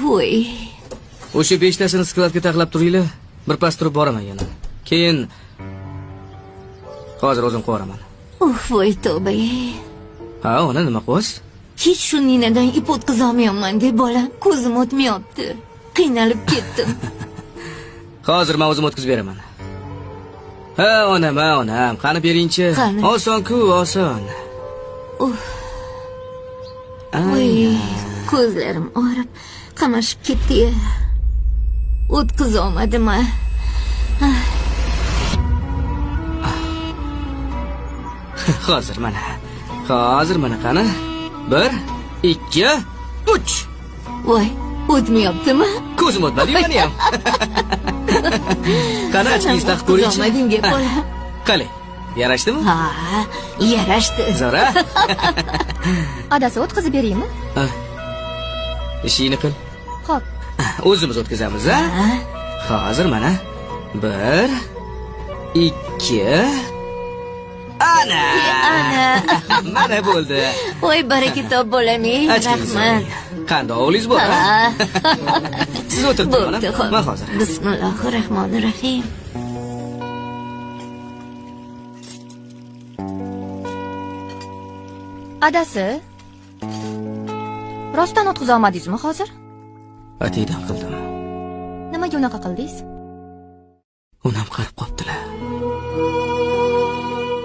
Voy. O'sha 5 tasini skladga taxlab turinglar. Bir pas turib boraman yana. Keyin hozir o'zim qo'yaraman. Uf, voy tavba. Ha, ona nima qilyapsiz? Hech shu ninadan ip o'tkazolmayapman deb bolam, ko'zim o'tmayapti. Qiynalib ketdim. Hozir men o'zim o'tkazib beraman. Ha, onam, ha, onam, qani beringchi. Oson-ku, oson. Uf. Voy, ko'zlarim og'rib, qamashib ketdi. O'tkazolmadim. Hozir mana. Hozir mana qani. 1 2 3. Voy, o'tmayaptimi? Ko'zim o'tmadi, meni ham. Qani ochkingiz taqib ko'ringchi. O'tmadimga bola. Qani, yarashdimi? Ha, yarashdi. Zora. Adasi o'tkazib beraymi? Ishingni qil. Xo'p. O'zimiz o'tkazamiz, a? Hozir mana. 1 2 Ana! Ana! Mana bo'ldi. Voy, baraka top bolam, rahmat. Qanday o'g'lingiz bor, ha? Siz o'tirib turing, onam. Men hozir. Bismillahirrohmanirrohim. Adasi, rostdan o'tkaza olmadingizmi hozir? Atiydan qildim. Nimaga unaqa qildingiz? Onam qarib qopdilar.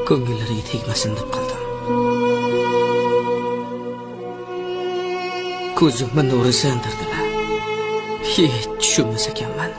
Ko'ngillariga tegmasin deb qildim. Ko'zimni nuri sandirdilar. Hech tushunmas ekanman.